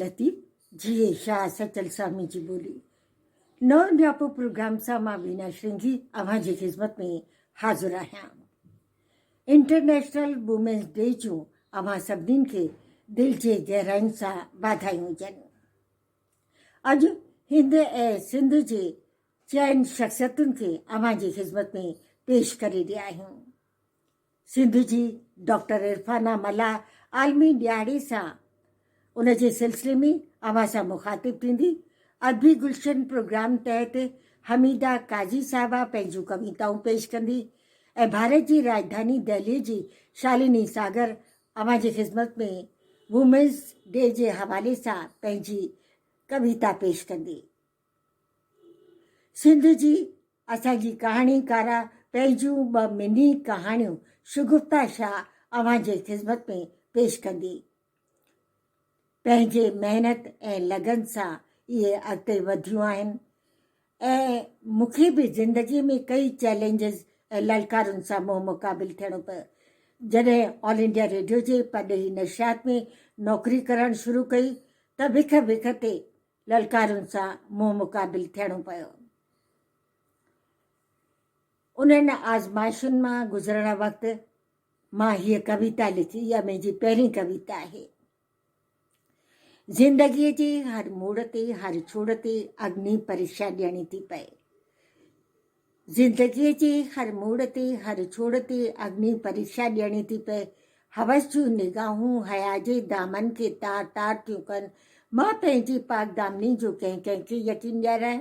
لطيف، جيئي شاهه سچل سوامي جي ٻولي. نئون نياپو پروگرام سان مان وينا شرنگي اوهان جي خدمت ۾ حاضر آهيان. انٽرنيشنل وومينز ڊي جون اوهان سڀني کي دل جي گهراين سان واڌايون هجن. اڄ هند ۽ سنڌ جي چئن شخصيتن کي اوهان جي خدمت ۾ پيش ڪري رهيا آهيون. سنڌ جي ڊاڪٽر عرفانه ملاح عالمي ڏهاڙي سان ان جي سلسلي ۾ اوهان سان مخاطب ٿيندي. ادبي گلشن پروگرام تحت حميده قاضي صاحبه پنهنجون ڪويتائون پيش ڪندي ۽ ڀارت جي راڄڌاني دهلي جي شالني ساگر اوهان جي خدمت ۾ وومينز ڊي جي حوالي سان پنهنجي ڪويتا پيش ڪندي. سنڌ جي اسان جي ڪهاڻيڪارا پنهنجون ٻه مني ڪهاڻيون شگفته شاهه اوهان جي خدمت ۾ پيش ڪندي. پنهنجي محنت ۽ لگن سان اهي اڳتي وڌيون آهن ۽ مون کي به زندگي ۾ ڪئي چئلينجز ۽ للڪارن سان منهن مقابل ٿيڻو پيو. جڏهن آل انڊيا ريڊيو جي پرڏيهي نشريات ۾ نوڪري ڪرڻ شروع ڪئي ته وک وک تي للڪارن سان منهن مقابل ٿيڻو پيو. انهن آزمائشن مان گذرڻ وقت مان هيء ڪويتا لکي، اها منهنجي پهرين ڪويتا آهي. زندگيء جي هر موڙ تي، هر ڇوڙ تي اگني پريکشا ڏيڻي ٿي پئي. زندگيء جي هر موڙ تي، هر ڇوڙ تي اگني پريکشا ڏيڻي ٿي پئي. هوس جون نگاهون حيا جي دامن کي تار تار ٿيون ڪن. مان پنهنجي پاڪدامني جو ڪنهن ڪنهن کي يقين ڏياريان؟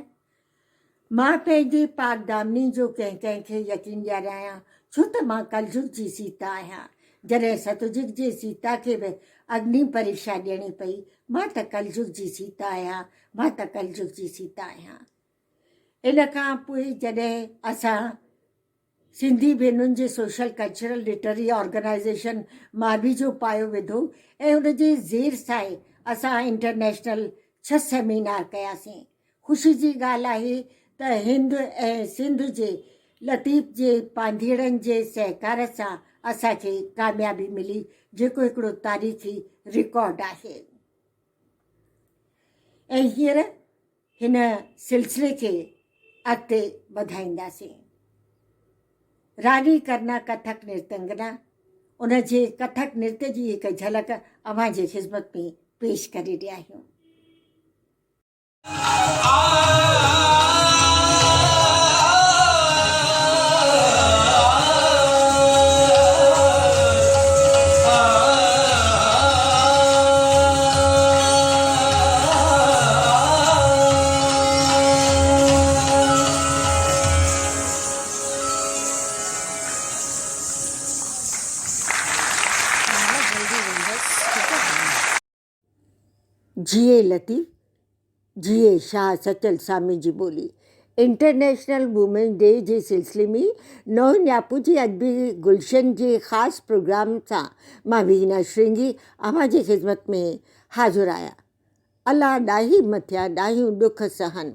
مان پنهنجي پاڪدامني جو ڪنهن ڪنهن کي يقين ڏياريان؟ ڇو ته مان ڪلجگ جي سيتا آهيان. جڏهن ستجگ جي سيتا کي به اگني پريکشا ڏيڻي پئي، مان ته ڪلجگ جي سيتا آهيان، مان ته ڪلجگ جي سيتا آهيان. ان کان پوء جڏهن اسان سنڌي ڀينرن جي social cultural literary organisation Marvi جو پايو وڌو ۽ ان جي زير سائي اسان انٽرنيشنل ڇهه سيمينار ڪياسين. خوشي جي ڳالهه آهي ته هند ۽ سنڌ جي لطيف جي پانڌيئڙن جي سهڪار سان اسان کي ڪاميابي ملي جيڪو هڪڙو تاريخي رڪارڊ آهي ۽ هينئر هن سلسلي کي اڳتي وڌائينداسين. راڻي ڪرنا ڪٿڪ نرتنگنا ان جي ڪٿڪ نرتي جي هڪ جهلڪ اوهان جي خدمت ۾ پيش ڪري رهيا آهيون. جيئي لطيف جيئي شاهه سچل سامي جي ٻولي انٽرنيشنل وومين ڊي جي سلسلي ۾ نئون نياپو جي ادبي گلشن جي خاص پروگرام سان مان وينا شرنگي اوهان جي خدمت ۾ حاضر آهيان. الله ڏاهي مٿيان ڏاهيون ڏک سهن.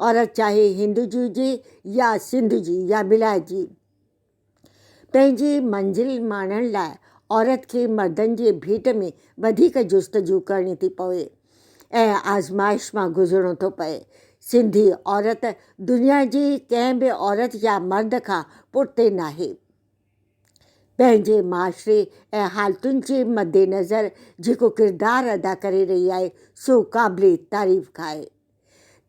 عورت چاهي هند جي هجي يا سنڌ جي يا ولايت جي. پنهنجي منزل ماڻڻ لاء عورت کي مردن جي ڀيٽ ۾ وڌيڪ جستجو ڪرڻي ٿي پوي ۽ آزمائش مان گذرڻو ٿو پئي. سنڌي عورت دنيا جي ڪنهن به عورت يا مرد کان پٺتي ناهي. پنهنجي معاشري ۽ حالتن جي مدنظر جيڪو ڪردار ادا ڪري رهي آهي سو قابل تعريف آهي.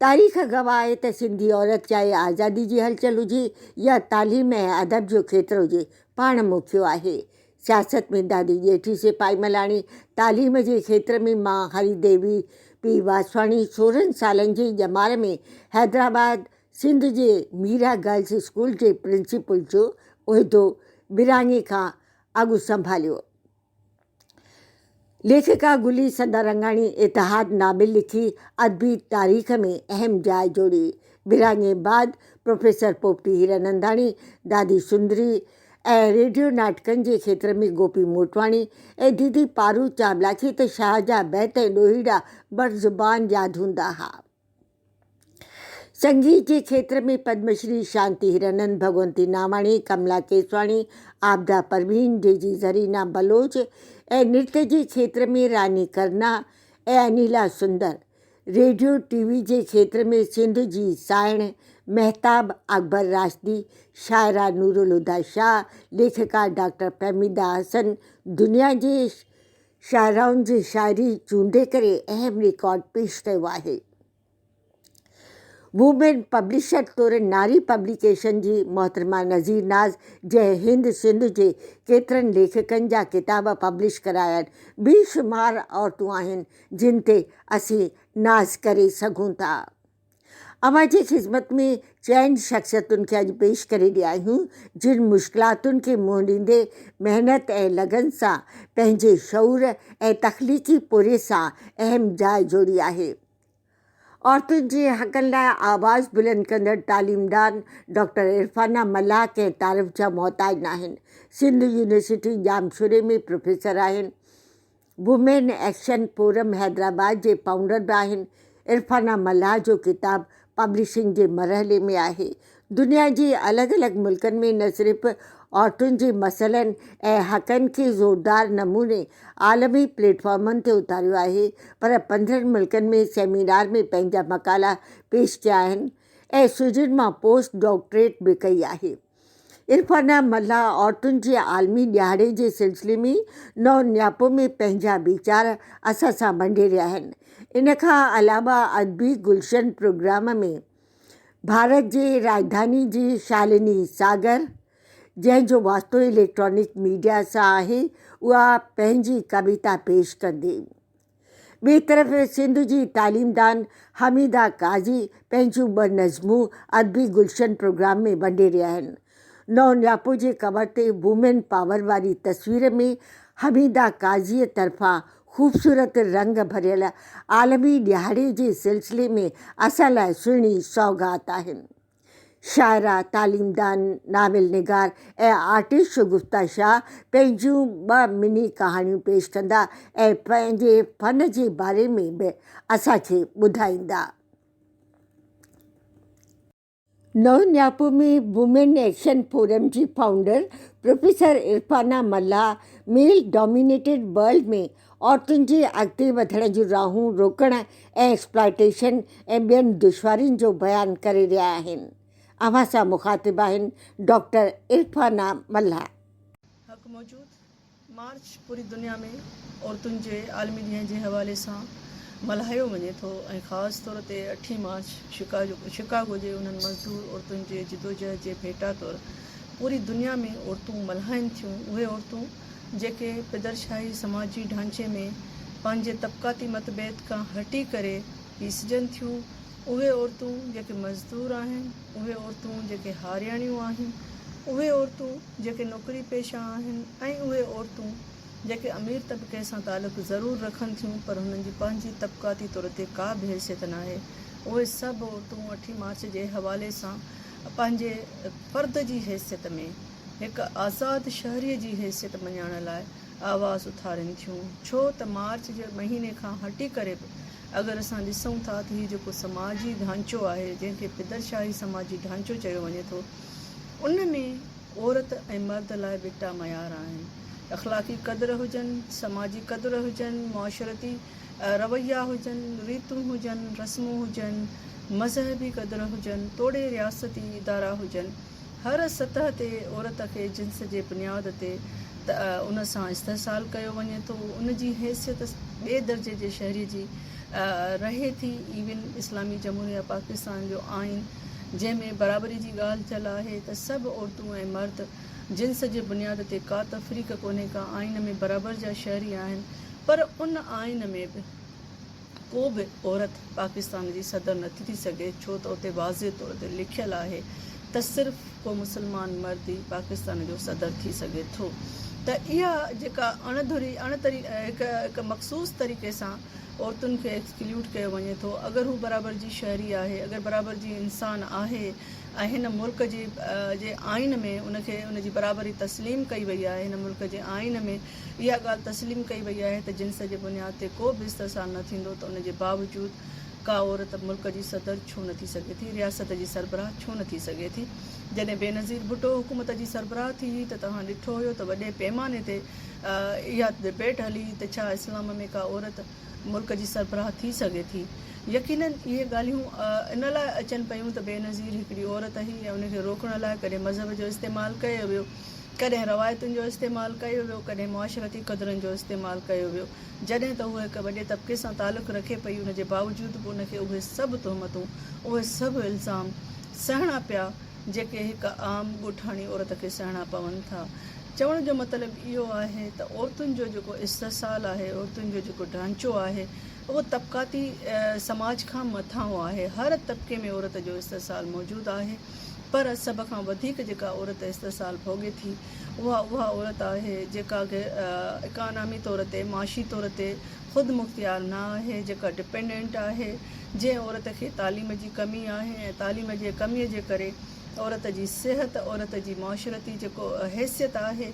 تاريخ گواهه آهي ته سنڌي عورت چاهي آزادي جي هلچل هجي يا تعليم ۽ ادب جو کيتر هجي پاڻ موکيو آهي. سياست ۾ دادي ڄيٺي سپاهي ملاڻي، تعليم جي کيتر ۾ مان هري ديوي پي واسواڻي 16 سالن جي ڄمار ۾ حيدرآباد سنڌ جي ميرا گرلس اسڪول جي پرنسپل جو عهدو ورهاڱي کان اڳ سنڀاليو. ليکڪا گلي سندرنگاڻي اتحاد ناول لکي ادبي تاريخ ۾ اهم جاء جوڙي. ورهاڱي بعد پروفيسر پوپٽي هيراننداڻي، دادي سندري ۽ ريڊيو ناٽڪن جي کيتر ۾ گوپي موٽواڻي ۽ ديدي پارو چاولا کي ته شاهه جا بيت ۽ ڏوهيڙا بر زبان ياد هوندا ها. سنگيت جي کيتر ۾ پدمشري شانتي هيرانند، ڀڳونتي ناواڻي، ڪملا ڪيسواڻي، عابده پروين، ڊي جي زرينا بلوچ ۽ نرت جي کيتر ۾ راني ڪرنا ۽ انيلا سندر، ريڊيو ٽي وي جي کيتر ۾ سنڌ جي سائڻ مهتاب اڪبر راشدي، شاعره نورالهديٰ شاهه، ليکڪا ڊاڪٽر فهميده حسن دنيا جي شاعرائن جي شاعري چونڊي ڪري اهم رڪارڊ پيش ڪيو آهي. وومين پبلشر طور ناري پبليڪيشن جي محترمه نذير ناز جنهن هند سنڌ جي ڪيترن ليکڪن جا ڪتاب پبلش ڪرايا آهن. بي شمار عورتون آهن جن تي اسين ناز ڪري سگهون ٿا. اوهان جي خذمت ۾ چئن شخصيتن کي اڄ پيش ڪري رهيا آهيون جن مشڪلاتن کي منهن ڏيندي محنت ۽ لگن سان پنهنجي شعور ۽ تخليقي پورهيي سان اهم جاء جوڙي آهي. عورتن جي حقن لاء آواز بلند ڪندڙ تعليمدان ڊاڪٽر عرفانه ملاح ڪنهن تعارف جا محتاج ناهن. سنڌ يونيورسٽي ڄامشوري ۾ پروفيسر آهن. وومين ايڪشن فورم حيدرآباد جي فائونڊر به آهن. عرفانه ملاح جو ڪتاب پبلشنگ جي مرحلي ۾ آهي. دنيا جي الڳ الڳ ملڪن ۾ نه صرف عورتن جي مسئلن ۽ حقن کي زوردار نموني عالمي پليٽ فارمن تي اتاريو آهي پر 15 ملڪن ۾ سيمينار ۾ پنهنجا مقالا پيش ڪيا آهن ۽ سوئيڊن مان پوسٽ ڊاڪٽريٽ به ڪئي آهي. عرفانه ملاح عورتن جي عالمي ڏهاڙي جي سلسلي ۾ نئون نياپو ۾ پنهنجا ويچار اسان سان ونڊي رهيا آهن. ان کان علاوه ادبي گلشن پروگرام ۾ ڀارت جي راڄڌاني جي شالني ساگر، جنهن جو واسطو اليڪٽرانڪ ميڊيا سان آهي، اها پنهنجي ڪويتا پيش ڪندي. ٻئي طرف سنڌ جي تعليمدان حميده قاضي پنهنجون ٻه نظمون ادبي گلشن پروگرام ۾ ونڊي رهيا آهن. نئون نياپو جي ڪور تي وومين پاور واري تصوير ۾ حميده قاضيء طرفان خوبصورت رنگ ڀريل عالمي ڏهاڙي جي سلسلي ۾ اسان لاء سهڻي سوغات آهن. شاعره، تعليمدان، ناول نگار ۽ آرٽسٽ شگفته شاهه پنهنجون ٻه مني ڪهاڻيون پيش ڪندا ۽ پنهنجي فن جي باري ۾ به اسان کي ٻڌائيندا. نئون نياپو ۾ وومين ايڪشن فورم جي founder professor Irfana Mallah male dominated world ۾ عورتن جي اڳتي وڌڻ جون راهون روڪڻ ۽ ايڪسپلائٽيشن ۽ ٻين دشوارين جو بيان ڪري رهيا آهن. اوهان سان مخاطب آهن ڊاڪٽر عرفانه ملاح. حق موجود مارچ پوري دنيا ۾ عورتن جي عالمي ڏينهن جي حوالي سان ملهايو وڃي ٿو ۽ خاص طور تي اٺين مارچ شڪاگو جي انهن مزدور عورتن جي جدوجهد جي ڀيٽا طور پوري دنيا ۾ عورتون ملهائين ٿيون اهي عورتون جيڪي پدرشاهي سماجي ڍانچي ۾ پنهنجي طبقاتي متڀيد کان هٽي ڪري پيسجن ٿيون اهي عورتون جيڪي مزدور آهن اهي عورتون جيڪي هارياڻيون آهن اهي عورتون جيڪي نوڪري پيشه آهن ۽ اهي عورتون جيڪي امير طبقي سان تعلق ضرور رکن ٿيون پر هنن جي پنهنجي طبقاتي طور تي ڪا به حيثيت ناهي اهي سڀ عورتون اٺين مارچ جي حوالي سان پنهنجي فرد جي حيثيت ۾ هڪ آزاد شهري جي حيثيت مڃائڻ لاء آواز اٿارين ٿيون ڇو ته مارچ جي مهيني کان هٽي ڪري به اگر اسان ڏسون ٿا ته هي جيڪو سماجي ڍانچو آهي جنهن کي پدرشاهي سماجي ڍانچو چيو وڃي ٿو ان ۾ عورت ۽ مرد لاء ٻٽا معيار آهن. اخلاقي قدر هجن، سماجي قدر هجن، معاشرتي رويا هجن، ريتون هجن، رسمون هجن، مذهبي قدر هجن توڙي رياستي ادارا هجن، هر سطح تي عورت کي جنس جي بنياد تي ان سان استحصال ڪيو وڃي ٿو، ان جي حيثيت ٻئي درجي جي شهري جي رهي ٿي. ايون اسلامي جمهوريه پاڪستان جو آئين جنهن ۾ برابري جي ڳالهه ٿيل آهي ته سڀ عورتون ۽ مرد جنس جي بنياد تي ڪا تفريق ڪونهي ڪا آئين ۾ برابر جا شهري آهن پر ان آئين ۾ به ڪو به عورت پاڪستان جي صدر نٿي ٿي سگهي ڇو ته اتي واضح طور تي لکيل آهي ته صرف ڪو مسلمان مرد ئي پاڪستان جو صدر ٿي سگهي ٿو ته اها جيڪا اڻ ڌري اڻ تري هڪ هڪ مخصوص طريقي سان عورتن کي ايڪسڪليوڊ ڪيو وڃي ٿو اگر هو برابر جي شهري آهي اگر برابر جي انسان آهي ۽ هن ملڪ جي جي آئين ۾ ان کي ان جي برابري تسليم ڪئي وئي آهي هن ملڪ جي آئين ۾ اها ڳالهه تسليم ڪئي وئي آهي ته جنس جي بنياد تي ڪو به استحصال نه ٿيندو ته ان جي باوجود ڪا عورت ملڪ جي صدر ڇو نه ٿي سگهي ٿي رياست جي سربراهه ڇو نه ٿي سگهي ٿي جڏهن بينظير ڀٽو حڪومت جي سربراهه ٿي هئي ته توهان ڏٺو هيو ته وڏي پيماني تي اها ڊبيٽ هلي ته ڇا اسلام ۾ ڪا عورت ملڪ جي سربراهه ٿي سگهي ٿي. يقينن اهي ڳالهيون ان لاء اچن پيون ته بينظير هڪڙي عورت هئي ۽ ان کي روڪڻ لاء ڪڏهن مذهب جو استعمال ڪيو ويو، ڪڏهن روايتن جو استعمال ڪيو ويو، ڪڏهن معاشرتي قدرن جو استعمال ڪيو ويو. جڏهن ته هوء هڪ وڏي طبقي سان تعلق رکي پئي ان جي باوجود به ان کي اهي سڀ تهمتون، اهي سڀ الزام سهڻا پيا جيڪي هڪ عام ڳوٺاڻي عورت کي سهڻا پون ٿا. چوڻ جو مطلب اهو آهي ته عورتن جو جيڪو استحصال آهي، عورتن جو جيڪو ڍانچو آهي، اهو طبقاتي سماج کان مٿانهون آهي. هر طبقي ۾ عورت جو استحصال موجود آهي، پر سڀ کان وڌيڪ جيڪا عورت استحصال ڀوڳي ٿي، اها اها عورت آهي جيڪا اڪانامي طور تي، معاشي طور تي خودمختيار نه آهي، جيڪا ڊپينڊنٽ آهي، جنهن عورت کي تعليم جي ڪمي آهي ۽ تعليم جي ڪمي جي ڪري عورت جي صحت، عورت جي معاشرتي جيڪو حيثيت آهي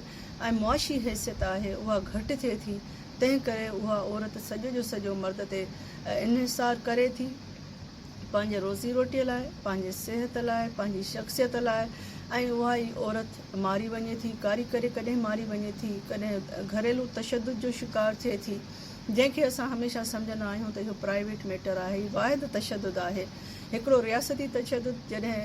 ۽ معاشي حيثيت آهي اها گهٽ ٿئي ٿي، تنهن ڪري اها عورت سڄو جو سڄو مرد تي انحصار ڪري ٿي، پنهنجي روزي روٽيء لاء، پنهنجي صحت لاء، پنهنجي شخصيت لاء ۽ اها ئي عورت ماري وڃي ٿي، ڪاري ڪري ڪڏهن ماري وڃي ٿي، ڪڏهن گهريلو تشدد جو شڪار ٿئي ٿي، جنهن کي اسان هميشه سمجهندا آهيون ته اهو پرائيويٽ ميٽر آهي، هي واحد تشدد آهي. هڪڙو رياستي تشدد جڏهن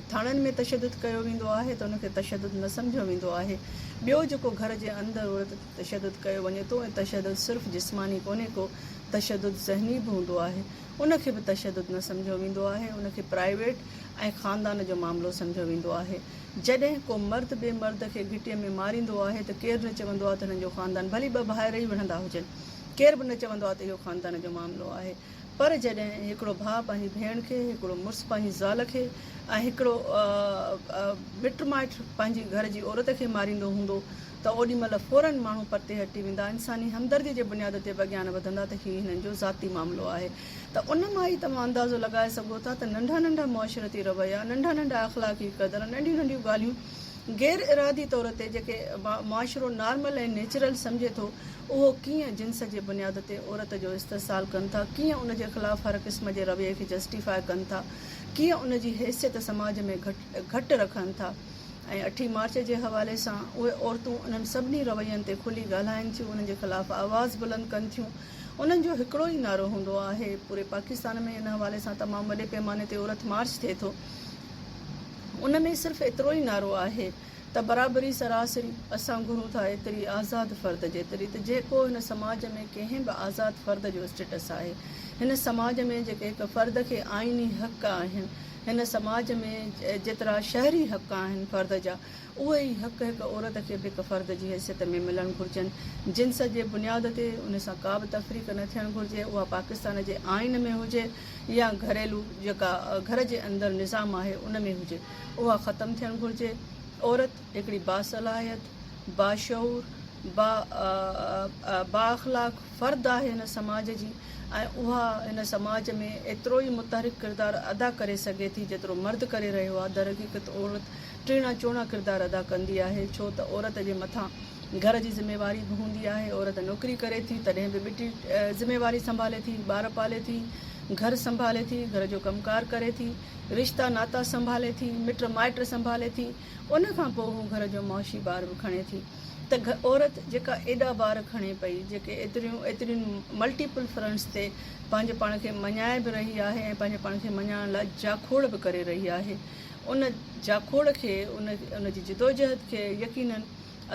ٿاڻن ۾ تشدد ڪيو ويندو آهي ته ان کي تشدد نه سمجهيو ويندو آهي. ٻيو جيڪو گهر جي اندر عورت تي تشدد ڪيو وڃي ٿو ۽ تشدد صرف جسماني ڪونهي ڪو تشدد ذهني به هوندو آهي ان کي به تشدد نه سمجهيو ويندو آهي ان کي پرائيويٽ ۽ خاندان جو معاملو سمجهيو ويندو آهي. جڏهن ڪو مرد ٻئي مرد کي گهٽيء ۾ ماريندو آهي ته ڪير نه چوندو آهي ته هنن جو خاندان ڀلي ٻه ڀائر ئي وڙهندا هجن ڪير به نه چوندو آهي ته اهو خاندان جو معاملو آهي پر جڏهن هڪڙو ڀاء پنهنجي ڀيڻ کي، هڪڙو مڙس پنهنجي زال کي ۽ هڪڙو مٽ مائٽ پنهنجي گهر جي عورت کي ماريندو هوندو ته اوڏي مهل فوراً ماڻهو پرتي هٽي ويندا، انساني همدردي جي بنياد تي به اڳيان نه وڌندا ته هي هنن جو ذاتي معاملو آهي ته ان مان ئي توهان اندازو لڳائي سگهو ٿا ته ننڍا ننڍا معاشرتي رويا، ننڍا ننڍا اخلاقي قدر، ننڍيون ننڍيون ڳالهيون غير ارادي طور تي جيڪي معاشرو نارمل ۽ نيچرل سمجهي ٿو اهو ڪيئن جنس جي بنياد تي عورت جو استحصال ڪن ٿا، ڪيئن ان جي خلاف هر قسم جي رويي کي جسٽيفاء ڪن ٿا، ڪيئن ان جي حيثيت سماج ۾ گهٽ رکن ٿا ۽ اٺين مارچ جي حوالي سان اهي عورتون انهن سڀني روين تي کلي ڳالهائين ٿيون، انهن جي خلاف آواز بلند ڪن ٿيون. انهن جو هڪڙو ئي نعرو هوندو آهي. پوري پاڪستان ۾ ان حوالي سان تمام وڏي پيماني تي عورت مارچ ٿئي ٿو. ان ۾ صرف ايترو ئي نعرو آهي ته برابري سراسري، اسان گهرون ٿا ايتري آزاد فرد جيتري ته جيڪو هن سماج ۾ ڪنهن به آزاد فرد جو اسٽيٽس آهي، هن سماج ۾ جيڪي هڪ فرد کي آئيني حق آهن، هن سماج ۾ جيترا شهري حق آهن فرد جا، اهي ئي حق هڪ عورت کي به هڪ فرد جي حيثيت ۾ ملڻ گهرجن. جنس جي بنياد تي ان سان ڪا به تفريق نه ٿيڻ گهرجي، اها پاڪستان جي آئين ۾ هجي يا گهريلو جيڪا گهر جي اندر نظام آهي ان ۾ هجي. اها ختم ٿيڻ گهرجي. عورت هڪڙي باصلاحيت، باشعور، با بااخلاق فرد آهي هن سماج جي ۽ اها هن سماج ۾ ايترو ئي متحرڪ ڪردار ادا ڪري سگهي ٿي جيترو مرد ڪري رهيو آهي. درحقيقت عورت ٽيڻا چوڻا ڪردار ادا ڪندي آهي ڇو ته عورت جي مٿان گهر جي ذميواري به هوندي آهي. عورت نوڪري ڪري ٿي تڏهن به ٻٽي ذميواري سنڀالي ٿي، ٻار پالي ٿي، گهر سنڀالي ٿي، گهر جو ڪم ڪار ڪري ٿي. رشتا ناتا سنڀالي ٿي، مٽ مائٽ سنڀالي ٿي، ان کان پوء هو گهر جو معاشي بار به کڻي ٿي ته عورت جيڪا ايڏا بار کڻي پئي، جيڪي ايتريون ايترين ملٽيپل فرنٽس تي پنهنجي پاڻ کي مڃائي به رهي آهي ۽ پنهنجي پاڻ کي مڃائڻ لاء جاکوڙ به ڪري رهي آهي، ان جاکوڙ کي ان جي جدوجهد کي يقينن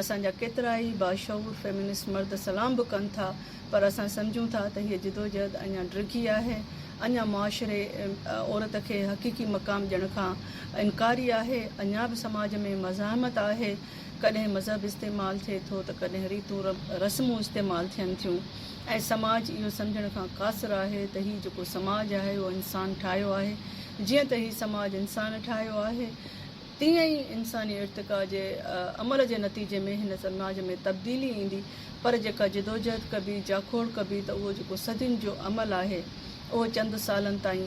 اسان جا ڪيترائي باشعور فيمنسٽ مرد سلام به ڪن ٿا پر اسان سمجهون ٿا ته هيء جدوجهد اڃا ڊگهي آهي، اڃا معاشري عورت کي حقيقي مقام ڏيڻ کان انڪاري آهي، اڃا به سماج ۾ مزاحمت آهي، ڪڏهن مذهب استعمال ٿئي ٿو ته ڪڏهن ريتون رسمون استعمال ٿين ٿيون ۽ سماج اهو سمجهڻ کان قاصر آهي ته هي جيڪو سماج آهي اهو انسان ٺاهيو آهي، جيئن ته هي سماج انسان ٺاهيو آهي. تيئن ئي انساني ارتقا جي عمل جي نتيجي ۾ هن سماج ۾ تبديلي ايندي پر جيڪا جدوجهد ڪبي، جاکوڙ ڪبي ته اهو جيڪو صدين جو عمل آهي اهو چند سالن تائين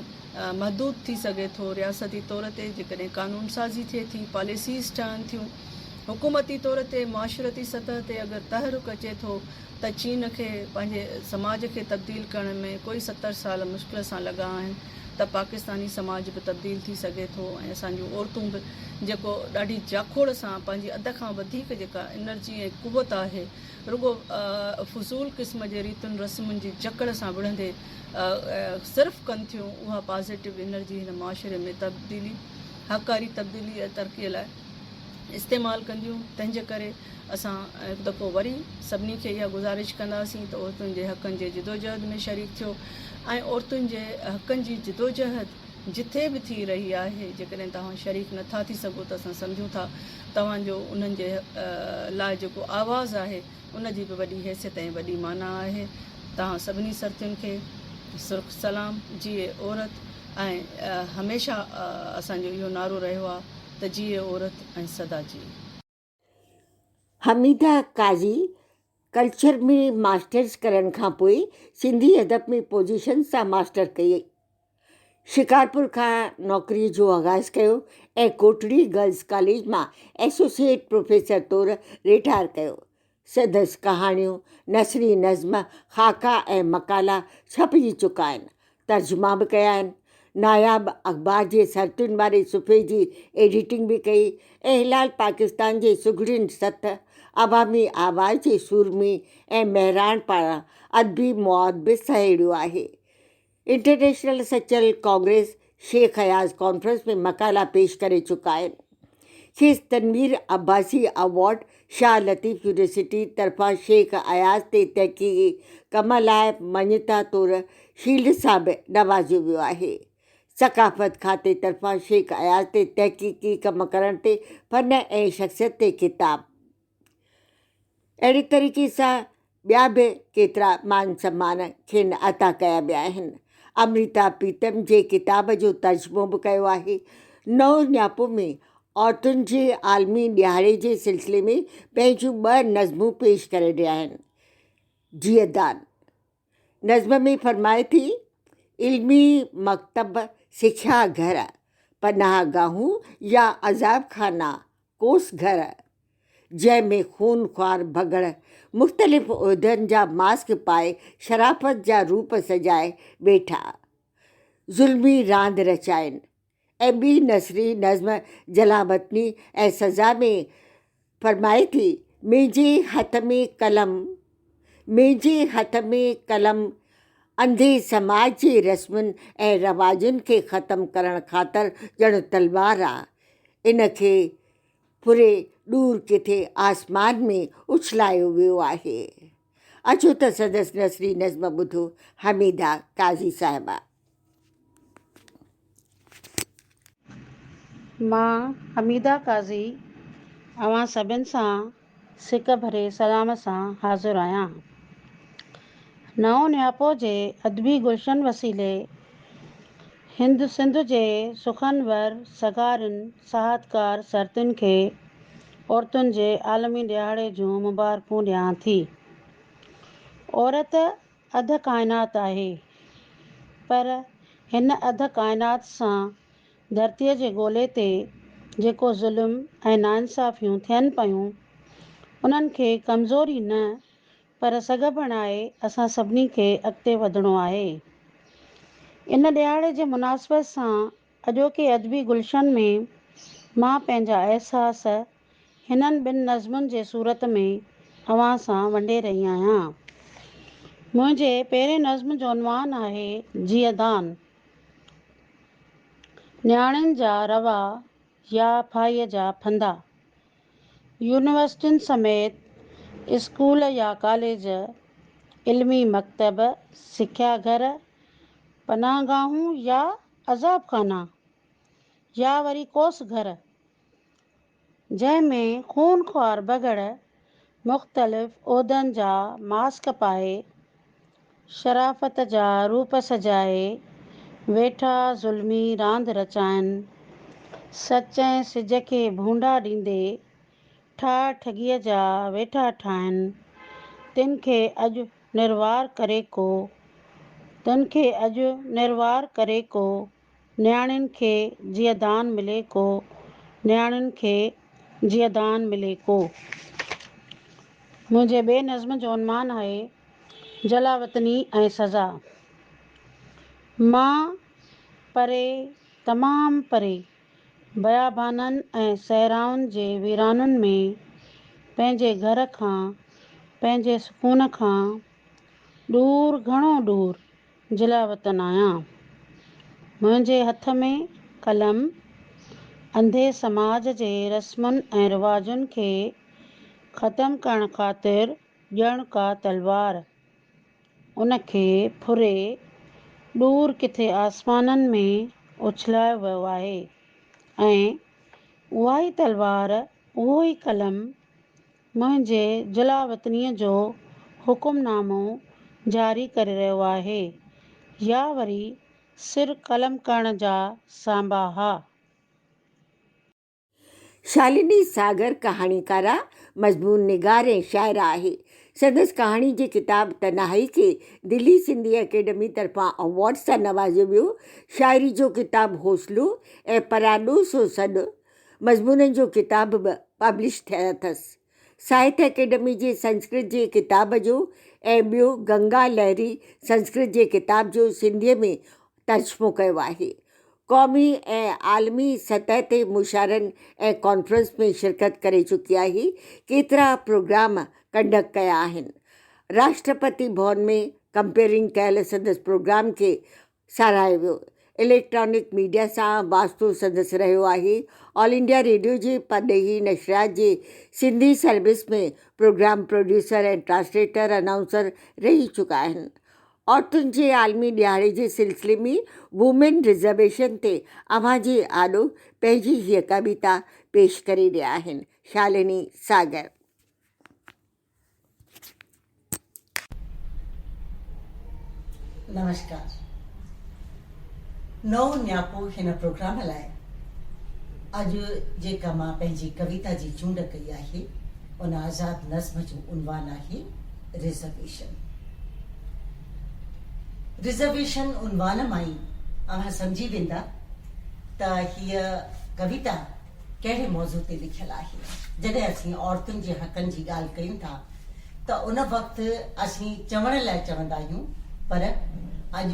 محدود ٿي سگهي ٿو. رياستي طور تي جيڪڏهن قانون سازي ٿئي ٿي، پاليسيز ٺهن ٿيون، حڪومتي طور تي معاشرتي سطح تي اگر تحرڪ اچي ٿو ته چين کي پنهنجي سماج کي تبديل ڪرڻ ۾ ڪوئي 70 سال مشڪل سان لڳا آهن. ته پاڪستاني سماج به تبديل ٿي سگهي ٿو ۽ اسان جون عورتون به جيڪو ڏاڍي جاکوڙ سان پنهنجي اڌ کان وڌيڪ جيڪا انرجي ۽ قوت آهي رڳو فضول قسم جي ريتن رسمن جي جڪڙ سان وڙهندي صرف ڪن ٿيون اها پازيٽو انرجي هن معاشري ۾ تبديلي هاڪاري تبديلي ۽ ترقي لاء استعمال ڪنديون تنهن جي ڪري اسان هڪ دفعو وري سڀني کي اها گذارش ڪنداسين ته عورتن جي حقن جي جدوجهد ۾ شريڪ ٿيو ۽ عورتن جي حقن جي جدوجهد جٿي به ٿي رهي آهي جيڪڏهن توهان شريڪ نٿا ٿي سگهو ته اسان سمجهون ٿا توهان جو انهن جي لاء جيڪو آواز آهي ان جي به وڏي حيثيت ۽ وڏي معنيٰ آهي توهان سڀني سرتين کي سرخ سلام جيئي عورت ۽ هميشه اسان جو اهو نعرو رهيو آهي ته جيئي عورت ۽ سدا جيئي. حميده قاضي ڪلچر ۾ ماسٽرس ڪرڻ کان پوء سنڌي ادب ۾ پوزيشن سان ماسٽر ڪئي. شڪارپور کان نوڪريء جو آغاز ڪيو ۽ ڪوٽڙي گرلز ڪاليج مان ايسوسيئيٽ پروفيسر طور رٽائر ڪيو. سندس ڪهاڻيون، نثري نظم، خاڪا ۽ مقالا ڇپجي چڪا آهن. ترجما به ڪيا آهن. ناياب اخبار جي سرتين واري صفحي جي ايڊيٽنگ به ڪئي ۽ هلال پاڪستان جي سگهڙين سٿ، عوامي آواز جي سورمي ۽ مهراڻ پاران ادبي مواد به سهيڙيو آهي. International Sachal congress, Shaikh Ayaz conference ۾ مقالا پيش ڪري چڪا آهن. کيس تنوير عباسي ايوارڊ، شاهه لطيف يونيورسٽي طرفان شيخ اياز تي تحقيقي ڪم لاء مڃتا طور شيلڊ سان به نوازيو ويو آهي. ثقافت کاتي طرفان شيخ اياز تي تحقيقي ڪم ڪرڻ تي فن ۽ شخصيت تي ڪتاب. اهڙي طريقي سان ٻيا به ڪيترا مان سمان کين عطا ڪيا ويا آهن. امرتا پريتم جي ڪتاب جو ترجمو به ڪيو آهي. نئون نياپو ۾ عورتن جي عالمي ڏهاڙي جي سلسلي ۾ پنهنجون ٻه نظمون پيش ڪري رهيا آهن. جيئدان نظم ۾ فرمائي ٿي، علمي مڪتب، سکيا گهر، پناهه گاهون يا عذاب خانا، ڪوس گهر، جنهن ۾ خون خوار ڀڳڙ مختلف عهدن جا ماسڪ پائي شرافت جا روپ سجائي ويٺا ظلمي راند رچائين ۽ ٻي نثري نظم جلاوطني ۽ سزا ۾ فرمائي ٿي، منهنجي هٿ ۾ قلم، منهنجي هٿ ۾ قلم انڌي سماج جي رسمن ۽ رواجن کي ختم ڪرڻ خاطر ڄڻ تلوار آ، ان کي ڦري ڏور ڪٿي آسمان ۾ اڇلايو ويو آهي. اچو ته سندس نثري نظم ٻڌو حميده قاضي صاحبه. مان حميده قاضي اوهان سڀن سان سڪ ڀري سلام سان حاضر آهيان. نئون نياپو جي ادبي گلشن وسيلي هند سنڌ جي سخنور سگهارين ساهتڪار سرتين کي عورتن جي عالمي ڏهاڙي جون مبارڪون ڏيان ٿي. عورت اڌ ڪائنات آهي پر هن اڌ ڪائنات سان ڌرتيء جي گولي تي جيڪو ظلم ۽ ناانصافيون ٿين پيون، انهن کي ڪمزوري نه پر سگهه بڻائي اسان سڀني کي اڳتي وڌڻو آهي. ان ڏهاڙي جي مناسبت سان اڄوڪي ادبي گلشن ۾ مان پنهنجا احساس هنن ٻن نظمن جي صورت ۾ اوهان سان ونڊي رهي آهيان. منهنجي پهرين نظم جو عنوان آهي جيئدان. نياڻين جا روا يا ڦاهيء جا ڦندا. يونيورسٽين سميت اسڪول يا ڪاليج، علمي مڪتب، سکيا گهر، پناهگاهون يا عذاب خانا يا وري ڪوس گهر جنهن ۾ خونخوار بگهڙ مختلف عهدن جا ماسڪ پائي، شرافت جا روپ سجائي، ويٺا ظلمي راند رچائن، سچ ۽ سج کي ڀونڊا ڏيندي، ٺاهه ٺڳيء جا ويٺا ٺاهن، تن کي اڄ نروار ڪري ڪو، تن کي اڄ نروار ڪري ڪو، نياڻين کي جيئدان ملي ڪو، نياڻين کي جيئدان ملي ڪو. منهنجي ٻئي نظم جو عنوان آهي جلاوطني ۽ سزا. مان پري، تمام پري، بيابانن ۽ صحرائن جي ويرانن ۾، پنهنجي گهر کان، پنهنجي سڪون کان ڏور، گهڻو ڏور جلاوطن آهيان. منهنجي هٿ ۾ قلم، انڌي سماج جي رسمن ۽ رواجن کي ختم ڪرڻ خاطر ڄڻ ڪا تلوار. ان کي ڦري ڏور ڪٿي آسمانن ۾ اڇلايو ويو آهي ۽ اها ئي تلوار، اهو ئي قلم منهنجي جلاوطنيء جو حڪم نامو جاري ڪري رهيو آهي يا وري سر قلم ڪرڻ جا سانباها. شالني ساگر ڪهاڻيڪارا، مضمون نگار ۽ شاعره آهي. سندس ڪهاڻي جي ڪتاب تنهائي کي دلي سنڌي اڪيڊمي طرفان اوارڊ سان نوازيو ويو. شاعري جو ڪتاب حوصلو ۽ پراڏو سو سڏ مضمونن جو ڪتاب به پبلش ٿيل اٿس. ساهتيه اڪيڊمي جي سنسڪرت جي ڪتاب جو ۽ ٻيو گنگا لهري سنسڪرت جي ڪتاب جو سنڌيء ۾ ترجمو ڪيو آهي. قومي ۽ عالمي سطح تي مشاعرن ۽ ڪانفرنس ۾ شرڪت ڪري چڪي آهي. ڪيترا پروگرام ڪنڊڪٽ ڪيا آهن. راشٽرپتي ڀون ۾ ڪمپيئرنگ ڪيل سندس پروگرام کي ساراهيو ويو. اليڪٽرانڪ ميڊيا سان واسطو سندس رهيو آهي. آل انڊيا ريڊيو جي پرڏيهي نشريات جي Sindhi service ۾ programme producer ۽ translator, announcer رهي چڪا آهن. عورتن جي عالمي ڏهاڙي جي سلسلي ۾ وومين رزرويشن تي اوهان جي آڏو پنهنجي هيء ڪويتا پيش ڪري رهيا آهن. شالني ساگر. نمشڪار. نئون نياپو هن پروگرام لاء اڄ جيڪا مان پنهنجي ڪويتا جي چونڊ ڪئي آهي ان آزاد نظم جو عنوان آهي رزرويشن. رزرويشن عنوان مان ئي اوهان سمجهي ويندا ته هيء ڪويتا ڪهڙي موضوع تي لکيل آهي. جڏهن اسين عورتن جي حقن جي ڳالهه ڪيون ٿا ته ان وقت اسين چوڻ لاء چوندا آهيون پر اڄ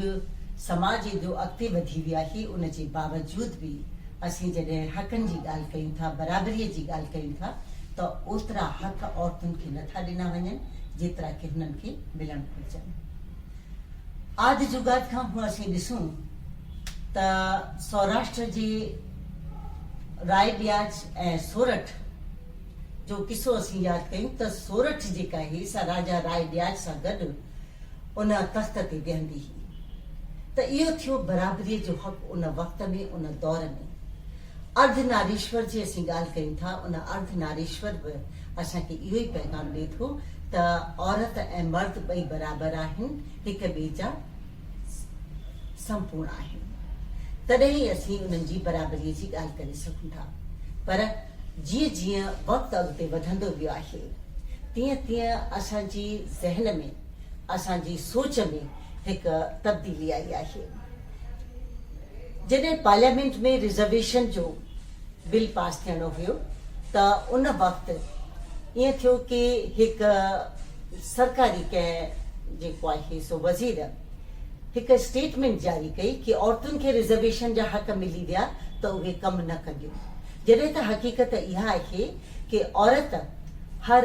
سماج ايڏو اڳتي وڌي ويو آهي ان جي باوجود به اسين جڏهن حقن جي ڳالهه ڪيون ٿا، برابريء جي ڳالهه ڪيون ٿا ته اوترا حق عورتن کي نه ٿا ڏنا وڃن جيترا ڪي هنن کي ملڻ گهرجن. آد جڳاد کان هونء اسين ڏسون ته سوراشٽر جي راء ڏياچ ۽ سورٺ جو قصو اسين ياد ڪيون ته سورٺ جيڪا هئي سا راجا راء ڏياچ سان گڏ ان تخت تي ويهندي هئي ته اهو ٿيو برابريء جو حق ان وقت ۾ ان دور ۾. ارڌ ناريشور جي اسين ڳالهه ڪيون ٿا ان ارڌ ناريشور به اسان کي اهو ئي پيغام ڏئي ٿو ته عورت ۽ مرد ٻئي برابر آهن هڪ ٻئي جا سمپورڻ آهن تڏهن ئي اسين انهن جي برابريء جي ڳالهه ڪري سگهون ٿا پر جيئن جيئن وقت اڳتي وڌندو ويو آهي تيئن تيئن اسان جي ذهن ۾ اسان جي سوچ ۾ هڪ تبديلي آئي آهي. جڏهن پارليامينٽ ۾ رزرويشن جو بل پاس ٿيڻو هيو ته ان وقت ائين ٿيو ڪي هڪ سرڪاري ڪنهن جيڪو آهي سو وزير هڪ اسٽيٽمينٽ جاري ڪئي ڪي عورتن کي رزرويشن جا حق ملي ويا ته اهي ڪم نه ڪنديون جڏهن ته حقيقت اها آهي ڪي عورت هر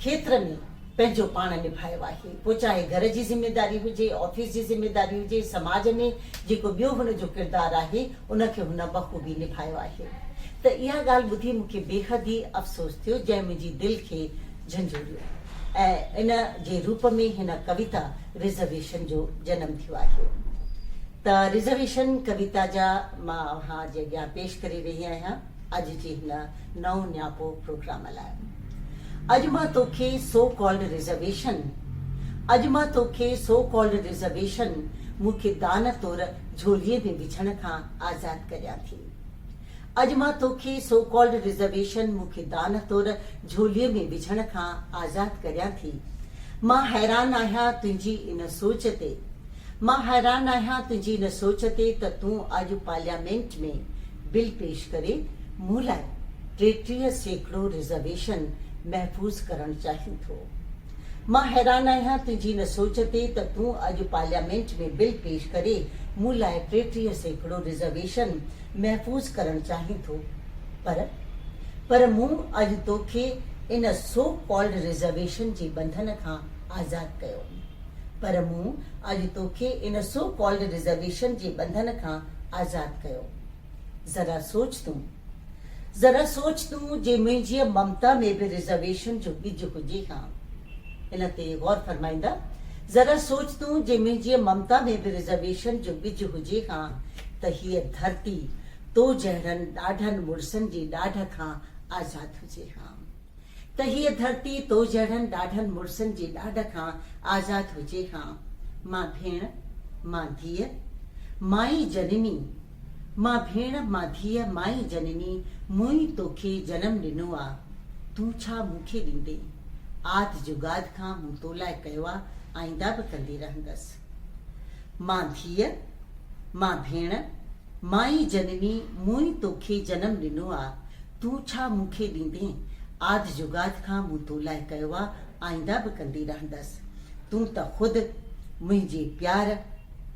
کيتر ۾ پنهنجو پاڻ نڀايو آهي، پوء چاهي گهر جي ذميداري هجي، آفيس جي ذميداري هجي، سماج ۾ جيڪو ٻيو هن جو ڪردار آهي، ان کي هن بخوبي نڀايو آهي. ته اها ڳالهه ٻڌي مون کي بيحد ئي افسوس ٿيو، جنهن منهنجي دل کي جهنجهوڙيو ۽ ان جي روپ ۾ هن ڪويتا رزرويشن جو جنم ٿيو آهي. ته رزرويشن ڪويتا جا مان اوهان جي اڳيان پيش ڪري رهي آهيان. اڄ جي هن نئون نياپو پروگرام لاء. اڄ مان توکي سو ڪالڊ رزرويشن اڄ مان توکي سو ڪالڊ رزرويشن مون کي دان طور جهوليء ۾ وجهڻ کان آزاد ڪريان ٿي. اڄ مان توکي سو ڪالڊ رزرويشن مون کي دان طور جهوليء ۾ وجهڻ کان آزاد ڪريان ٿي. مان حيران آهيان تنهنجي ان سوچ تي. مان حيران آهيان تنهنجي ان سوچ تي ته تون اڄ پارليامينٽ ۾ بل پيش ڪري مون لاء 33% رزرويشن محفوظ ڪرڻ چاهين ٿو. مان حيران آهيان تنهنجي ان سوچ تي ته تون اڄ پارليامينٽ ۾ بل پيش ڪري مون لاء 33% رزرويشن محفوظ ڪرڻ چاهين ٿو. پر. پر مون اڄ توکي ان سو ڪالڊ رزرويشن جي ٻنڌن کان آزاد ڪيو. پر مون اڄ توکي ان سو ڪالڊ رزرويشن جي ٻنڌن کان آزاد ڪيو. ذرا سوچ تون. ذرا سوچ تون جي منهنجيء ممتا ۾ به رزرويشن جو ٻج هجي ها. ان تي غور فرمائيندا. ذرا سوچ تون جي منهنجيء ممتا ۾ به رزرويشن جو ٻج هجي ها ته هيء ڌرتي تو جهڙن ڏاڍن مڙسن جي ڏاڍ کان آزاد هجي ها. ته هيء ڌرتي تو جهڙن ڏاڍن مڙسن جي ڏاڍ کان آزاد هجي ها. مان ڀيڻ، مان ڌيء، مان ئي جنني، مان ڀيڻ، مان ڌيء، مان ئي جنني، مون ئي توکي جنم ڏنو آ، تون ڇا مون کي ڏيندين؟ آد جڳاد کان مون تو لاء ڪيو آ، آئنده به ڪندي رهندس. مان ڌيء، مان ڀيڻ، مان ئي جنني، مون ئي توکي جنم ڏنو آ، تون ڇا مون کي ڏيندين؟ آد جڳاد کان مون تو لاء ڪيو آ، آئنده به ڪندي رهندس. تون ته خود منهنجي پيار،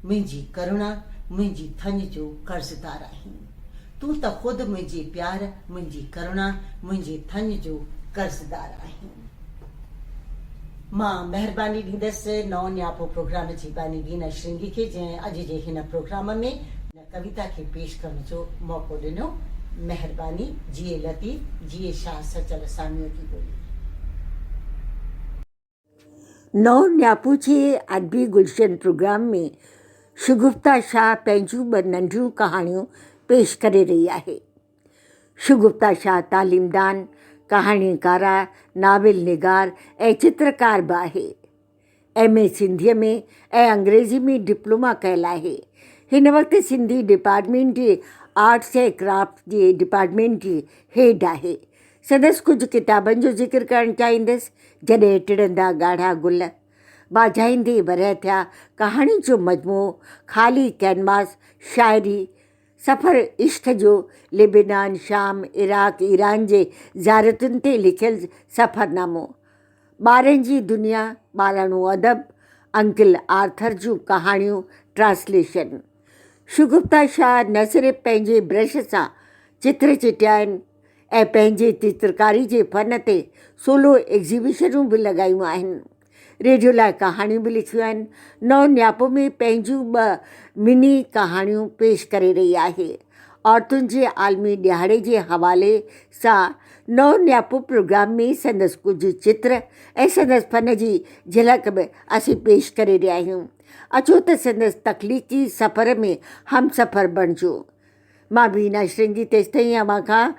منهنجي ڪرڻا، منهنجي ٿڃ جو قرضدار آهين. تون ته خود منهنجي پيار، منهنجي ڪرڻا، منهنجي ٿڃ جو قرضدار آهين. مان مهرباني ڏيندس نئون نياپو پروگرام جي باني وينا شرنگي کي جنهن اڄ جي هن پروگرام ۾ هن ڪويتا کي پيش ڪرڻ جو موقعو ڏنو. مهرباني. جيئي لطيف، جيئي شاهه سچل ساميء جي ٻولي. نئون نياپو جي ادبي گلشن پروگرام ۾ شگفته شاهه پنهنجون ٻه ننڍيون ڪهاڻيون پيش ڪري رهي آهي. شگفته شاهه تعليمدان، ڪهاڻيڪاره، ناول نگار ۽ چترڪار به آهي. ايم اي سنڌيء ۾ ۽ انگريزي ۾ ڊپلوما ڪيل آهي. هن وقت سنڌي ڊپارٽمينٽ جي آرٽس ۽ ڪرافٽ جي ڊپارٽمينٽ جي هيڊ آهي. سندس ڪجهه ڪتابن جو ذڪر ڪرڻ چاهيندس، جڏهن ٽڙندا ڳاڙها گل، ٻاجهائيندي ورهيه ٿيا، ڪهاڻين جو مجموعو، خالي ڪئنواس، شاعري، سفر عشق جو، لبنان، شام، عراق، ايران جي زيارتن تي لکيل سفرنامو، ٻارن جي دنيا، ٻاراڻو ادب، انڪل آرٿر جون ڪهاڻيون، ٽرانسليشن. شگفته شاهه نه صرف پنهنجي برش سان چتر چٽيا آهن ۽ پنهنجي چترڪاري جي فن تي سولو ايگزيبيشنون به لڳايون آهن. ريڊيو لاء ڪهاڻيون به لکيون آهن. نئون نياپو ۾ پنهنجون ٻه مني ڪهاڻيون پيش ڪري رهي آهي. عورتن جي عالمي ڏهاڙي جي حوالي سان نئون نياپو پروگرام ۾ سندس ڪجهه چتر ۽ سندس فن جي جهلڪ به اسين پيش ڪري رهيا آهيون. اچو ته سندس تخليقي سفر ۾ همسفر بڻجون. مان بينا شرنگي تيستائين اوهان کان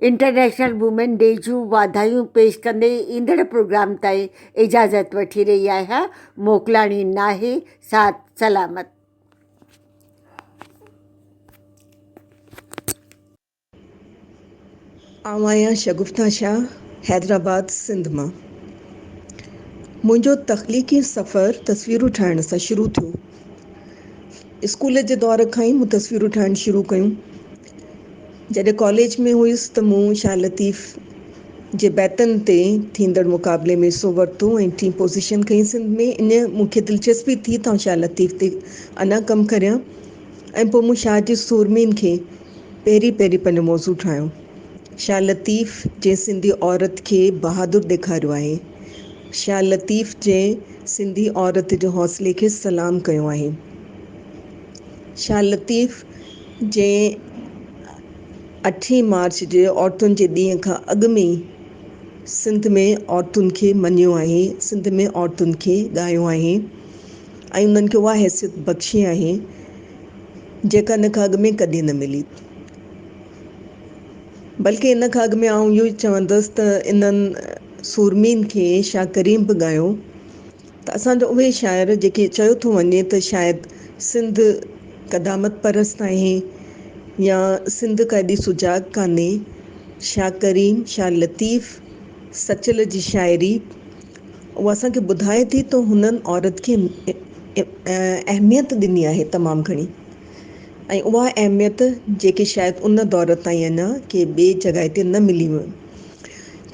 انٽرنيشنل وومين ڊي جون واڌايون پيش ڪندي ايندڙ پروگرام تائين اجازت وٺي رهي آهيان. موڪلاڻي ناهي. ساٿ سلامت. آئون آهيان شگفته شاهه حيدرآباد سنڌ مان. منهنجو تخليقي سفر تصويرون ٺاهڻ سان شروع ٿيو. اسڪول جي دور کان ئي مون تصويرون ٺاهڻ شروع ڪيون. جڏهن ڪاليج ۾ هيس ته مون شاهه لطيف جي بيتن تي ٿيندڙ مقابلي ۾ حصو ورتو ۽ ٽين پوزيشن کنئي سنڌ ۾. ان مون کي دلچسپي ٿي ته آئون شاهه لطيف تي اڃا ڪم ڪريان ۽ پوء مون شاهه جي سورمين کي پهرين پهرين پنهنجو موضوع ٺاهيو. شاهه لطيف جنهن سنڌي عورت کي بهادر ڏيکاريو آهي. شاهه لطيف جنهن سنڌي عورت جي حوصلي کي سلام ڪيو آهي. شاهه لطيف جنهن اٺين مارچ جي عورتن جي ڏينهن کان اڳ ۾ ئي سنڌ ۾ عورتن کي مڃيو آهي، سنڌ ۾ عورتن کي ڳايو آهي ۽ انهن کي اها حيثيت بخشي آهي. جيڪا ان کان اڳ ۾ ڪڏهن نه ملي. بلڪه ان کان اڳ ۾ آئون اهو ئي چوندس ته انهن سورمين کي شاهه ڪريم به ڳايو ته اسان جا اهي شاعر جيڪي چيو ٿو وڃي ته شايد سنڌ قدامت پرست آهي يا سنڌ ڪا ايڏي سجاڳ ڪانهي، شاهه ڪريم، شاهه لطيف، سچل جي شاعري اها اسان کي ٻڌائي ٿي ته هنن عورت کي اهميت ڏني آهي تمام گهڻي ۽ اها اهميت جيڪي شايد ان دور تائين اڃا ڪنهن ٻي جڳهه تي نه ملي هئي.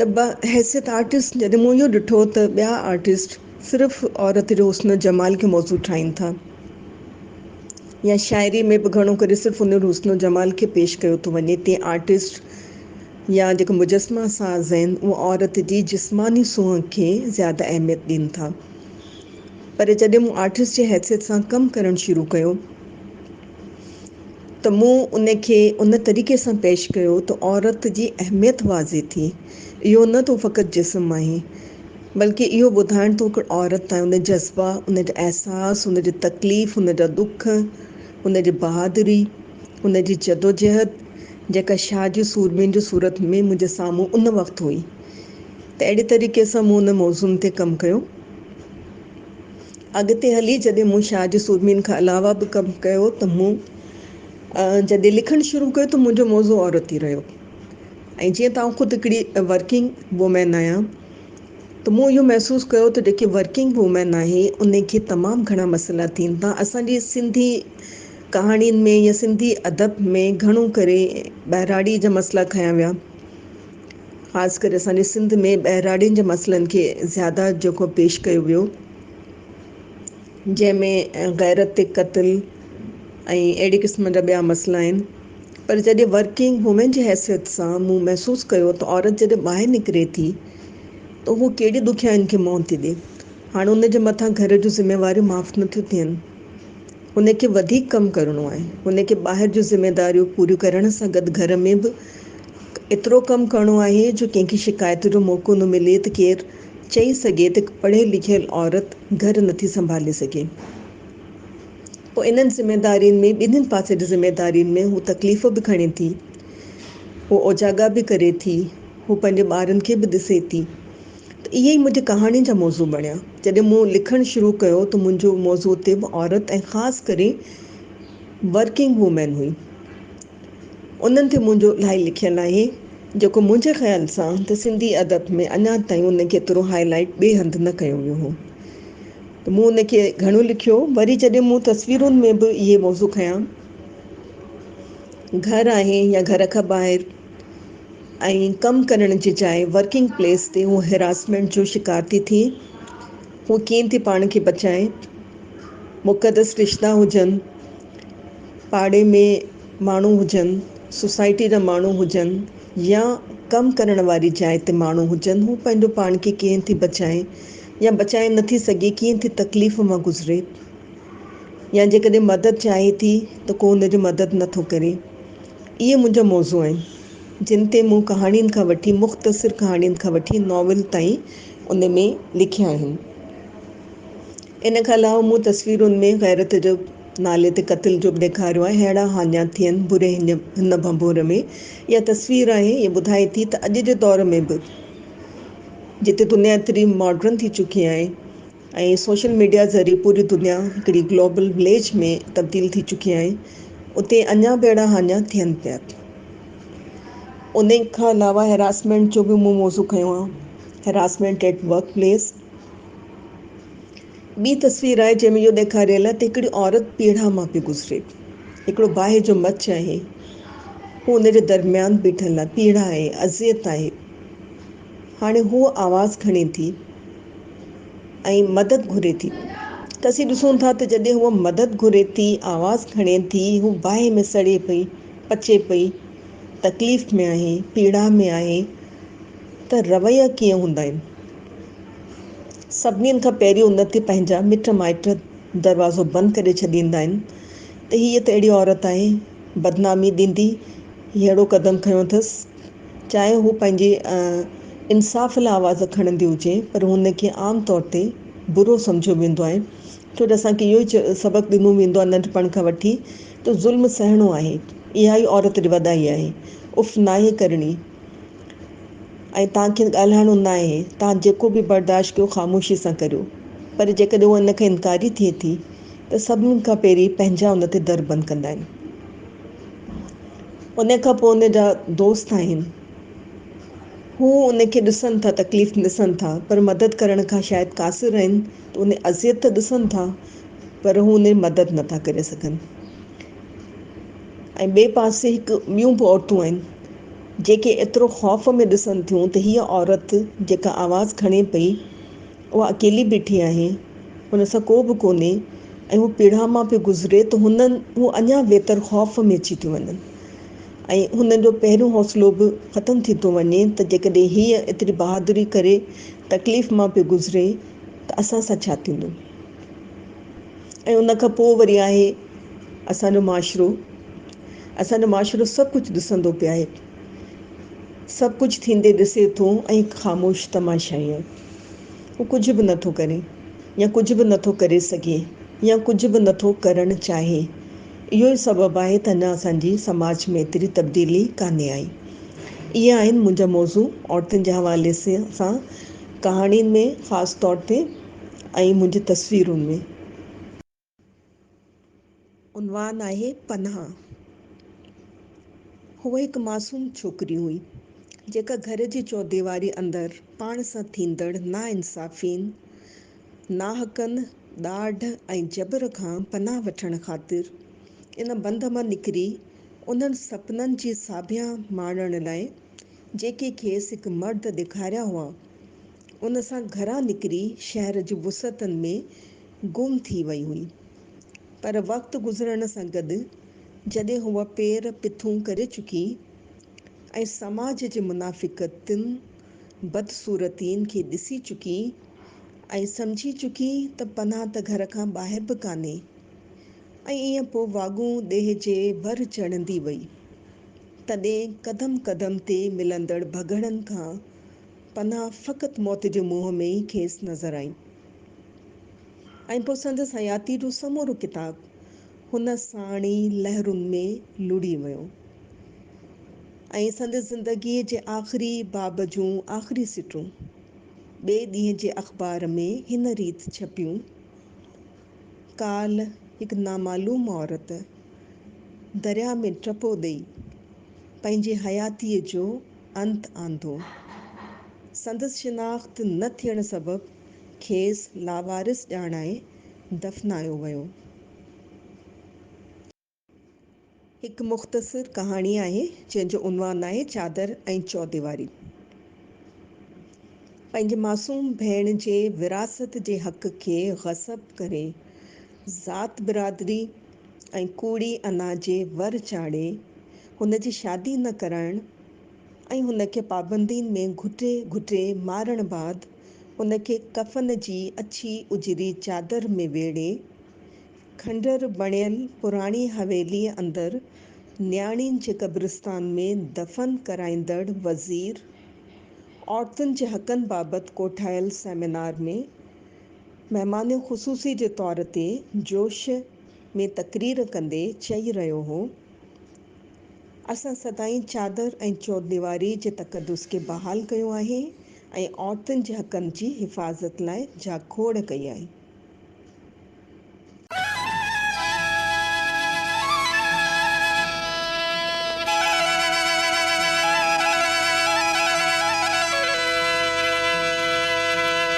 ته بحيثيت آرٽسٽ جڏهن مون اهو ڏٺو ته ٻيا آرٽسٽ صرف عورت جو حسن و جمال کي موضوع ٺاهين ٿا يا شاعري ۾ به گهڻو ڪري صرف ان حسن و جمال کي پيش ڪيو ٿو وڃي، تيئن آرٽسٽ يا جيڪي مجسما ساز آهن اهي عورت جي جسماني سونهن کي زياده اهميت ڏين ٿا. پر جڏهن مون آرٽسٽ جي حيثيت سان ڪم ڪرڻ شروع ڪيو ته مون ان کي ان طريقي سان پيش ڪيو ته عورت جي اهميت واضح ٿي. اهو نه ته هو فقط جسم آهي، بلڪه اهو ٻڌائڻ ته هو هڪ عورت آهي، ان جا جذبا، ان جا احساس، ان جي تڪليف، ان جا ڏک، ان جي بهادري، ان جي جدوجهد جيڪا شاهه جي سورمين جي صورت ۾ منهنجي سامهون ان وقت هئي ته اهڙي طريقي سان مون ان موضوعن تي ڪم ڪيو. اڳتي هلي جڏهن مون شاهه جي سورمين کان علاوه به ڪم ڪيو ته مون جڏهن لکڻ شروع ڪيو ته منهنجو موضوع عورت ئي رهيو ۽ جيئن ته آئون خود هڪڙي ورڪنگ وومين آهيان ته مون اهو محسوس ڪيو ته جيڪي ورڪنگ وومين آهي ان کي تمام گهڻا مسئلا ٿين ٿا. اسان جي سنڌي ڪهاڻين ۾ يا سنڌي ادب ۾ گهڻو ڪري ٻهراڙي جا مسئلا کنيا ويا. خاص ڪري اسان جي سنڌ ۾ ٻهراڙين جي مسئلن کي زياده جيڪو پيش ڪيو ويو، جنهن ۾ غيرت تي قتل ۽ اهڙي قسم جا ٻيا مسئلا آهن. پر جڏهن ورڪنگ وومين جي حيثيت سان مون محسوس ڪيو ته عورت جڏهن ٻاهر نڪري ٿي ته هو ڪهڙي ڏکيائين کي منهن ٿي ڏي. هاڻ ان جي مٿان گهر جون ذميواريون معاف نٿيون ٿين. هن کي وڌيڪ ڪم ڪرڻو آهي. هن کي ٻاهر جون ذميداريون پوريون ڪرڻ سان گڏ گهر ۾ به ايترو ڪم ڪرڻو آهي جو ڪنهن کي شڪايت جو موقعو نه ملي ته ڪير چئي سگهي ته هڪ پڙهيل لکيل عورت گهر نٿي سنڀالي سگهي. پوء انهن ذميدارين ۾ ٻنهين پاسي جي ذميدارين ۾ هو تڪليف به کڻي ٿي، هو اوجاڳا به ڪري ٿي، هو پنهنجي ٻارن کي به ڏسي ٿي. ته اهي ئي منهنجي ڪهاڻين جا موضوع بڻيا. جڏهن مون لکڻ شروع ڪيو ته منهنجو موضوع اتي به عورت ۽ خاص ڪري ورڪنگ وومين هئي. انهن تي منهنجو الاهي لکيل آهي، جيڪو منهنجي خيال سان ته سنڌي ادب ۾ اڃا تائين ان کي ايترو هائي لائيٽ ٻئي هنڌ نه ڪيو ويو هو. ته مون ان کي گهڻو لکيو. وري جڏهن مون تصويرن ۾ به اهي موضوع کنيا، گهر آهي يا گهر کان ٻاهر، ۽ ڪم ڪرڻ جي جاء ورڪنگ پليس تي هو هراسمينٽ جو شڪار ٿي ٿئي. هو ڪيئن ٿي پاڻ کي بچائي. مقدس رشتا هجن، پاڙي ۾ ماڻهو هجن، سوسائٽي جا ماڻهو هجن يا ڪم ڪرڻ واري جاء تي ماڻهو هجن، هو پنهنجو پاڻ کي ڪيئن ٿي بچائي يا بچائي نٿي سگهي، ڪيئن ٿي تڪليف مان گذري يا جيڪڏهن مدد چاهي ٿي ته ڪو هن جي مدد نٿو ڪري. اهي منهنجا موضوع آهن، جن تي مون ڪهاڻين کان وٺي مختصر ڪهاڻين کان وٺي ناول تائين ان ۾ لکيا آهن. ان کان علاوه مون تصويرن ۾ غيرت جو نالي تي قتل جو به ڏيکاريو آهي. ههڙا هاڃا ٿين بري هن ڀنڀور ۾. اها تصوير آهي، اها ٻڌائي ٿي ته اڄ جي دور ۾ به جتي دنيا ايتري ماڊرن ٿي چڪي آهي ۽ سوشل ميڊيا ذريعي پوري دنيا هڪڙي گلوبل وليج ۾ تبديل ٿي چڪي آهي اتي اڃا به اهڙا هاڃا ٿين پيا. ان کان علاوه هراسمينٽ جو به مون موضوع کنيو آهي، هراسمينٽ ايٽ ورڪ پليس. ٻي تصوير آهي جنهن ۾ اهو ڏيکاريل آهي ته هڪڙي عورت پيڙا مان پئي گذري، هڪڙو باهه جو مچ آهي، هو ان جي درميان بيٺل آهي، پيڙا آهي، اذيت آهي. هاڻي هوء آواز کڻي ٿي ۽ مدد گهري ٿي ته اسين ڏسون ٿا ته جڏهن هوء مدد گهري ٿي، آواز کڻي ٿي، هوء باهه ۾ سڙي پئي، پچي پئي، تڪليف ۾ آهي، پيڙا ۾ آهي ته رويا ڪيئن هوندا آهن؟ سڀني کان پهرين ان تي پنهنجا مٽ مائٽ دروازو بند ڪري ڇڏيندا آهن ته هيء ته اهڙي عورت آهي، بدنامي ڏيندي، ههڙو قدم کنيو اٿس. چاهي هو پنهنجي انصاف لاء آواز کڻندي هجي پر هن کي عام طور تي برو سمجهيو ويندو آهي ڇو ته اسان کي اهو ئي سبق ڏنو ويندو آهي ننڍپڻ کان وٺي ته ظلم سهڻو آهي اها ئي عورت جي وڏائي آهي اف ناهي ڪرڻي ۽ توهان کي ڳالهائڻو ناهي توهان جيڪو به برداشت ڪيو خاموشي سان ڪريو پر جيڪڏهن هو ان کان انڪاري ٿئي ٿي ته سڀني کان پهرين پنهنجا ان تي در بند ڪندا آهن. ان کان پوء ان جا دوست آهن، هو ان کي ڏسن ٿا، تڪليف ڏسن ٿا، پر مدد ڪرڻ کان شايد قاصر آهن ته ان اذيت ته ڏسن ٿا، پر هو ان جي مدد نٿا ڪري سگهن. ۽ ٻئي پاسي هڪ ٻيون به عورتون آهن، جيڪي ايترو خوف ۾ ڏسن ٿيون ته هيء عورت جيڪا آواز کڻي پئي اها اڪيلي بيٺي آهي، هن سان ڪو به ڪونهي ۽ هو پيڙا مان پيو گذري ته هنن هو اڃا ويتر خوف ۾ اچي ٿيون وڃن ۽ هنن جو پهريون حوصلو به ختم ٿي ٿو وڃي ته جيڪڏهن هيء ايتري بهادري ڪري تڪليف مان پيو گذري ته اسان سان ڇا ٿيندو؟ ۽ ان کان پوء وري آهي اسان جو معاشرو. اسان جو معاشرو سڀ ڪجهه ڏسندو پيو آهي. سڀ ڪجهه ٿيندي ڏسي ٿو ۽ خاموش تماشائي آهي. هو ڪجهه به نٿو ڪري يا ڪجهه به نٿو ڪري سگهي يا ڪجهه به نٿو ڪرڻ چاهي. اهو ئي سبب آهي ته اڃا اسان جي سماج ۾ ايتري تبديلي ڪانهي آئي. اهي آهن منهنجا موضوع عورتن جي حوالي سان ڪهاڻين ۾ خاص طور تي ۽ منهنجي تصويرن ۾. عنوان آهي پناهه. هوء هڪ معصوم ڇوڪري هئي، جيڪا گهر جي چوديواري اندر پاڻ سان ٿيندڙ ناانصافين، ناحقن، ڏاڍ ۽ جبر کان پناهه وٺڻ خاطر ان بند مان نڪري انهن سپنن جي ساڀيان ماڻڻ لاء جيڪي کيس هڪ مرد ڏيکاريا هئا، ان سان گهران نڪري شهر جي وسعتن ۾ گم ٿي وئي هئي. پر وقت گذرڻ سان گڏ جڏهن هوء پير پٿون ڪري چڪي ۽ سماج جي منافقتن، بدصورتين کي ڏسي چڪي ۽ سمجهي چڪي ته پناهه ته گهر کان ٻاهر به ڪانهي ۽ ائين پوء واڳون ڏيهه جي ور چڙهندي وئي، تڏهن قدم قدم تي ملندڙ ڀڳڙن کان پناهه فقط موت جي منهن ۾ ئي کيس نظر آئي ۽ پوء سندس حياتيء جو سمورو ڪتاب هن ساڻي لهرن ۾ لڙهي ويو ۽ سندس زندگيء جي آخري باب جون آخري سٽون ٻئي ڏينهن جي اخبار ۾ هن ريت ڇپيون، ڪالهه هڪ نامعلوم عورت درياء ۾ ٽپو ڏئي پنهنجي حياتيء جو انت آندو. سندس شناخت نه ٿيڻ سبب کيس لاوارث ڄاڻائي دفنايو ويو. هڪ مختصر ڪهاڻي آهي، جنهن جو عنوان آهي چادر ۽ چوديواري. پنهنجي معصوم ڀيڻ جي وراثت جي حق کي غصب ڪري، ذات برادري ۽ ڪوڙي انا جي ور چاڙهي، هن جي شادي نه ڪرائڻ ۽ هن کي پابندين ۾ گهٽي گهٽي مارڻ بعد هن کي ڪفن جي اڇي اجري چادر ۾ ويڙهي کنڊر بڻيل پراڻي حويليء اندر نياڻين جي قبرستان ۾ دفن ڪرائيندڙ وزير عورتن جي حقن بابت ڪوٺايل سيمينار ۾ مهمان خصوصي جي طور تي جوش ۾ تقرير ڪندي چئي رهيو هو. اسان سدائين چادر ۽ چوديواري جي تقدس کي بحال ڪيو آهي ۽ عورتن جي حقن جي حفاظت لاء جاکوڙ ڪئي آهي.